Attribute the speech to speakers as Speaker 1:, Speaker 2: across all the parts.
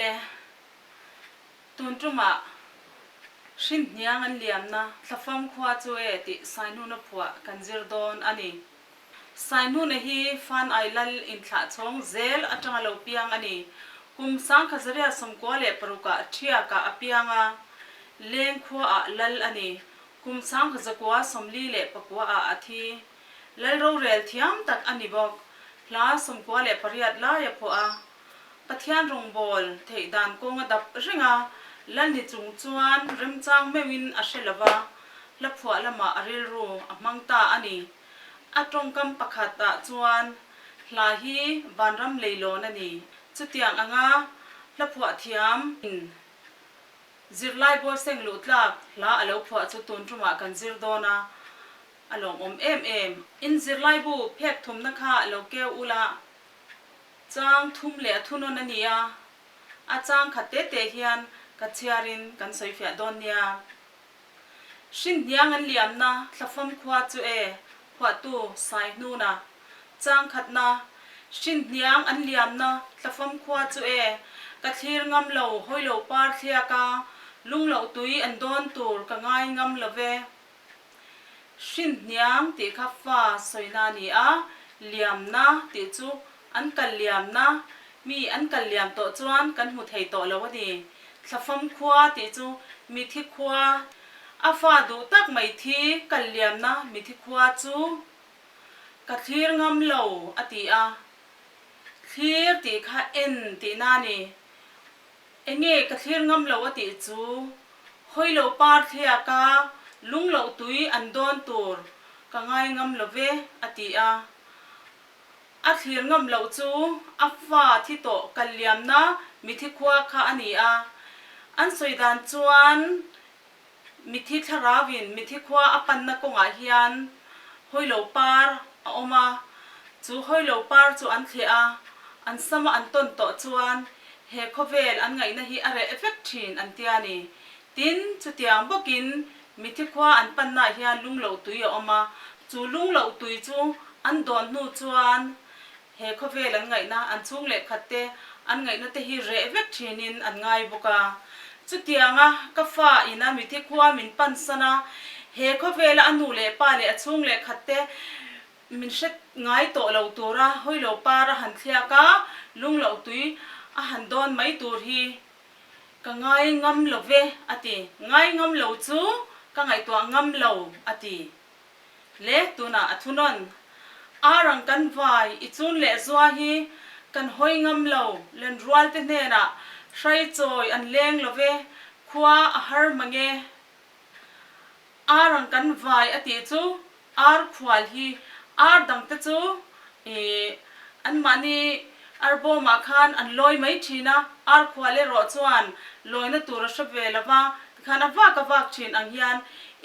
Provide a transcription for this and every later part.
Speaker 1: Le, tun tumah Hrinhniang an liamna Thlafam khua chu e tih Saihnuna phuah kan zir dawn a ni. Saihnuna hi Fanai Lal inthlah chhawng zel atanga lo piang a ni. Kum Sangkhazaria 96ah Thiakah a piang a, Leng khuaah Lal a ni. Kum Sangkhazakua 49ah a thi. Lal rorel thiam tak a ni bawk. Hla 98 lai a phuah a. Pathian rawngbâwl theih dan kawng a dap reng a, Lal ni chung chuan remchang meuhin a hre lo va, hla phuah lamah a rilru a hmang ta a ni. A tawngkam pakhat ah chuan hla hi vanram leilawn a ni. Chutiang anga hla phuah thiam in zirlai bawl seng luh tlak hla a lo phuah chu tun tumah kan zir dawn a, a lawmawm em em. In zirlaibu phek thumna kha lo keu ula. Chang thum leh a thunawn a ni a, a chang khat te te hian ka chhiarin kan sawifiah dawn nia. Hrinhniang an liamna Thlafam khua chu e, phuahtu Saihnuna. Chang khatna, Hrinhniang an liamna Thlafam khua chu e, ka thlir ngam lo hawilo par thliak a, lungloh tui an dawn tur ka ngai ngam lo ve. Hrinhniang tih kha fa sawina a ni a, liamna tih chu an kal liamna, mi an kal liam tawh chuan kan hmu thei tawh lo a ni. Thlafam khua tih chu mithi khua, a fa duh tak mai thi kal liamna mithi khua chu ka thlir ngam lo a ti a, thlir tih kha en tihna a ni. Enge ka thlir ngam lo a tih chu hawi lo par thliak a lung loh tui an dawn tur ka ngai ngam lo ve a ti a. A thlir ngam loh chu a fa thi tawh kal liamna mithi khua kha a ni a. An sawi dan chuan Mithi thlarauin mithi khua a panna kawngah hian hawilo par a awm a, chu hawilo par chu an thleh a, an sama an tawn tawh chuan he khawvel an ngaihna hi a reh vek thin an tia ni. Tin, chutiang bawkin mithi khua an pannaah hian lungloh tui a awm a, chu lungloh tui chu an dawn hnu chuan He khawvel an ngaihna, an chhung leh khat te an ngaihna te hi reh vek thinin an ngai bawk a. Chutianga ka fa ina mithi khua min pansan a, he khawvela a nu leh pa leh a chhung leh khat te min hre ngai tawh lo tura hawilo par a han thliak a, lungloh tui a han dawn mai tur hi ka ngai ngam lo ve a ti. Ngai ngam lo chu ka ngaihtuah ngam lo a ti. Le tunah a thunawn. Ar ang kan vai i chun leh zua hi kan hawi ngam lo, lenrual te hnenah hrai chawi an leng lo ve, khua a har mange. Ar ang kan vai a tih chu ar khual hi ar dang te chu i anmahni arbawmah khan an lawi mai thin a, ar khual erawh chuan lawina tur a hre ve lo va, Tikhan a vak a vak thin ang hian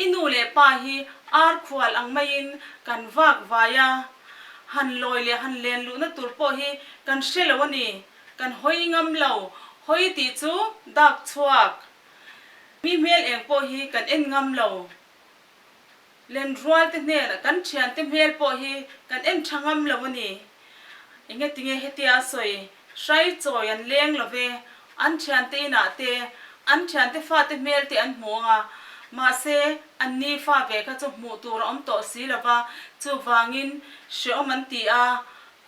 Speaker 1: i nu leh pa hi ar khual ang maiin kan vak vai a, han lawi leh han len luhna tur pawh hi kan hre lo a ni, kan hawi ngam lo, hawi tih chu dak chhuak mi hmel eng pawh hi kan en ngam lo. Lenrual te hnenah kan thiante hmel pawh hi kan en tha ngam lo a ni. Engetinge hetia a sawi, hrai chawi an leng lo ve, an thiante inah te, an thiante fate hmel te an hmu ang a, mahse an ni fa ve kha chu hmuh tur a awm tawh si lo va, chuvangin hreawm an ti a,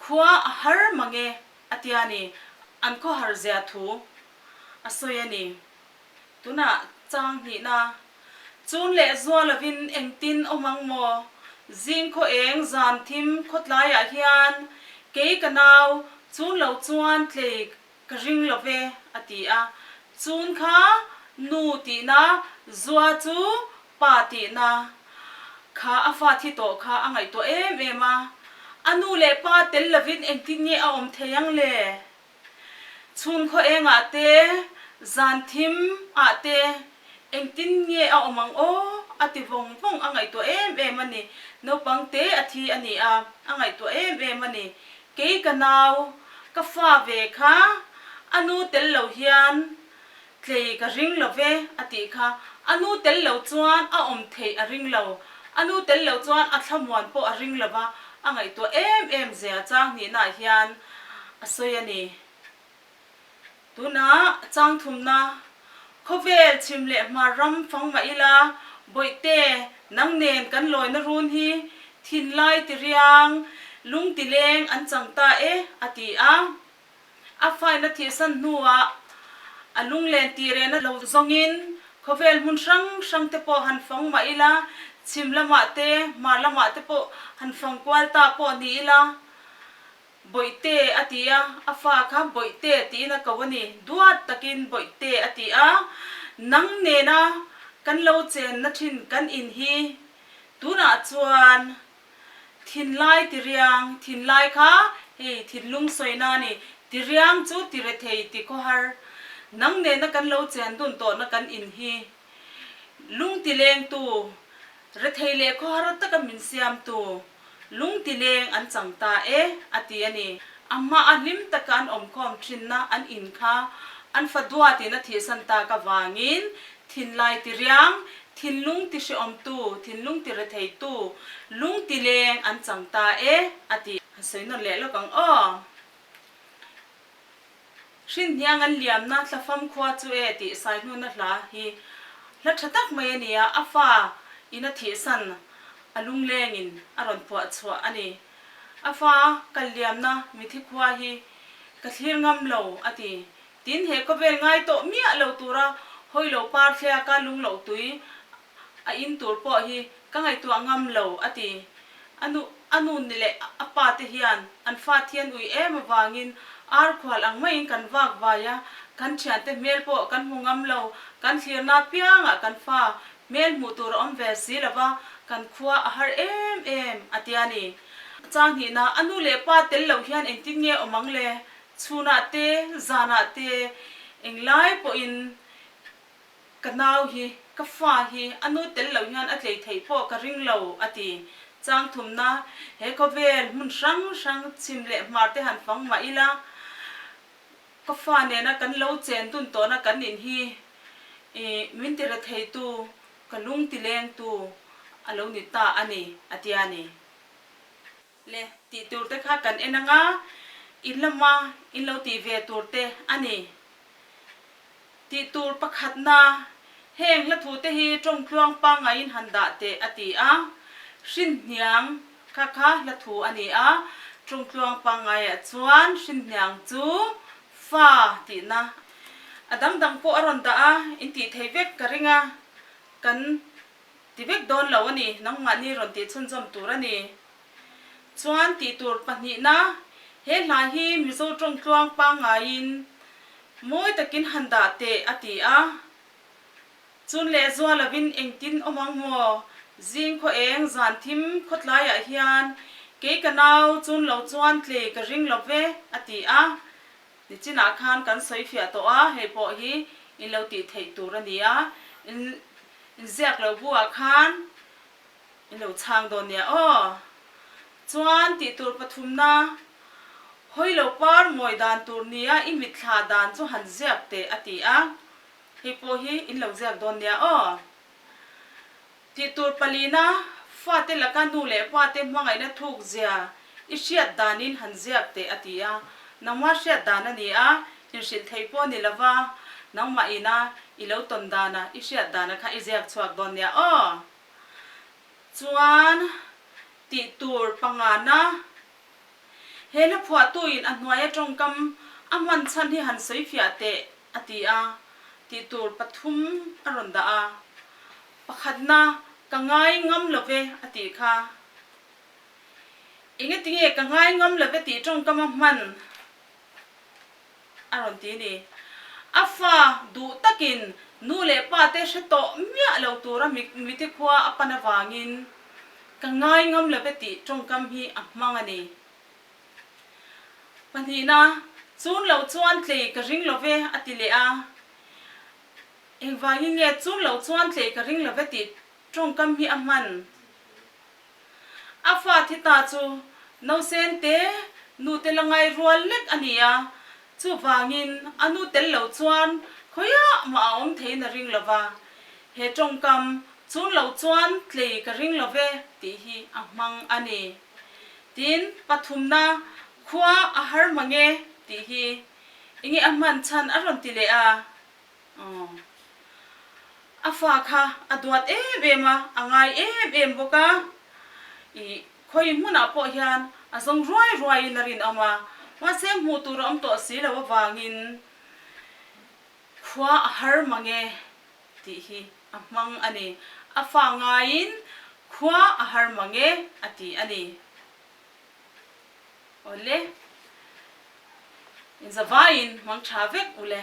Speaker 1: khua a har mange a tia ni, an khawhar zia thu a sawi a ni. Tunah chang hnihna Chun leh zua lovin engtin awm ang maw? Zing khaw eng zan thim khawtlaiah hian kei ka nau chun lo chuan tlei ka ring lo ve, a ti a. Chun kha nu tihna, zua chu pa tihna kha a fa thi tawh kha a ngaihtuah em em a. A nu leh pa tel lovin engtin nge a awm thei ang le? Chhun khaw engah te, zan thim ah te engtin nge a awm ang aw? a ti vawng vawng, a ngaihtuah em em a ni. Naupang te a thi a ni a, a ngaihtuah em em a ni. Kei ka nau, ka fa ve kha a nu tel lo hian Tlei ka ring lo ve, a tih kha. A nu tel lo chuan a awm theih a ring lo. A nu tel lo chuan a thlamuan pawh a ring lo va, a ngaihtuah em em zia chang hnihnaah hian a sawi a ni. Tunah chang thumna khawvel chhim leh hmar ram fang mah ila, Bawihte, nang nen kan lawina run hi thinlai tiriang, lung tileng an chang ta e, a ti a. A faina thihsan hnuah a lunglen tirehna lo zawngin khawvel hmun hrang hrang te pawh han fang mah ila, chhim lamah te, hmar lamah te pawh han fang kual ta pawh ni ila, Bawihte a ti a, a fa kha Bawihte tiin a ko a ni. Duat takin Bawihte a ti a, nang nena kan lo chenna thin kan in hi tunah chuan thinlai tiriang, thinlai kha hei thinlung sawina a ni, tiriang chu tirethei ti khawhar, nang nena kan lo chen dun tawhna kan in hi lung tilengtu, rethei leh khawhar taka min siamtu. Lung ti leng an chang ta e, a ti a ni. A hmaah hlim taka an awmkhawm thinna an in kha an fa duatin a thihsan tak avangin thinlai ti riang, thinlung ti hrehawmtu, thinlung ti retheitu, lung ti leng an chang ta e, a ti. Han sawi nawn leh lawk ang aw. Hrinhniang an liamna thlafam khua chu e tih Saihnuna hla hi hla tha tak mai a ni a, a fa in a thihsan a lunglengin a rawn phuah chhuah a ni. A fa kal liamna mithi khua hi ka thlir ngam lo a ti. Tin, he khawvel ngai tawh miah lo tura hawi lo par thliaka lungloh tui A in tur pawh hi ka ngaihtuah ngam lo, a ti. A nu, a nu ni leh a pa te hian an fa thian ui em avangin ar khual ang maiin kan vak vai a, kan thiante hmel pawh kan hmu ngam lo, kan thlirna apiangah kan fa hmel hmuh tur a awm ve si lo va, kan khua a har em em, a ti a ni. Chang hnihna, a nu leh pa tel loh hian engtin nge awm ang le? Chhunah te, zanah te, englai pawhin Ka nau hi, ka fa hi a nu tel loh hian a tlei theih pawh ka ring lo, a ti. Chang thumna, he khawvel hmun hrang hrang chhim leh hmar te han fang mah ila, ka fa nena kan lo chen dun tawhna kan in hi i min ti retheitu, ka lung ti lengtu a lo ni ta a ni, a ti a ni. Le tih tur te kha kan en anga, in lama in lo tih ve tur te a ni. Tih tur pakhatna, heng hla thu te hi tawng tluang pangaiin han dah teh a ti a, Hrinhniang kha kha hla thu a ni a, tawng tluang pangaiah chuan Hrinhniang chu fa tihna a dang dang pawh a rawn dah a, in tih thei vek ka ring a, kan ti vek dawn lo a ni, nangmahni rawn tih chhunzawm tur a ni. Chuan tih tur pahnihna, he hla hi Mizo tawng tluang pangaiin mawi takin han dah teh a ti a. Chun leh zual lovin engtin awm ang maw? Zing khaw eng zan thim khawtlaiah hian kei ka nau chun lo chuan tlei ka ring lo ve a ti a. Nichinah khan kan sawi fiah tawh a, hei pawh hi in lo tih theih tur a ni a. In inziak lo buah khan I lo chhang dawn nia aw. Chuan tih tur pathumna, hawi lo par mawi dan tur nia i mitthla dan chu han ziak teh a ti a, hei pawh hi in lo ziak dawn nia aw. Tih tur palina, fate laka nu leh pate hmangaihna thuk zia i hriat danin han ziak teh a ti a, nangmah hriat dan a ni a, inhrilh theih pawh ni lova, nangmah ina i lo tawn dana i hriat dana kha i ziak chhuak dawn nia aw. Chuan tih tur pangana he hla phuahtuin a hnuaia tawngkam a hman chhan hi han sawi fiah teh a ti a, tih tur pathum a rawn dah a. Pakhatna ka ngai ngam lo ve a tih kha. Engatinge ka ngai ngam lo ve tih tawngkam a hman? A rawn ti ni. A fa duh takin nu leh pa te hre tawh miah lo tura mite khua a pan avangin ka ngai ngam lo ve tih tawngkam hi a hmang a ni. Pahnihna, Chun lo chuan tlei ka ring lo ve a ti leh a. Engvangin nge chun lo chuan tlei ka ring lo ve tih tawngkam hi a hman? A fa thi ta chu nausen te nu te la ngai rual lek a ni a, chuvangin a nu tel lo chuan khawiah mah a awm theiin a ring lo va, he tawngkam chun lo chuan tlei ka ring lo ve tih hi a hmang a ni. Tin, pathumna khua a har mang e tih hi. Enge a hman chhan a rawn ti leh a. Aw. A fa kha a duat em em a, a ngai em em bawk a. Ih, khawi hmunah pawh hian a zawng ruai ruaiin a rinawm a, mahse hmuh tur a awm tawh si lo avangin khua a har mang e tih hi a hmang a ni. A fa ngaiin khua a har mang e a ti a ni. Awle, inzavaiin hmang tha vek ule.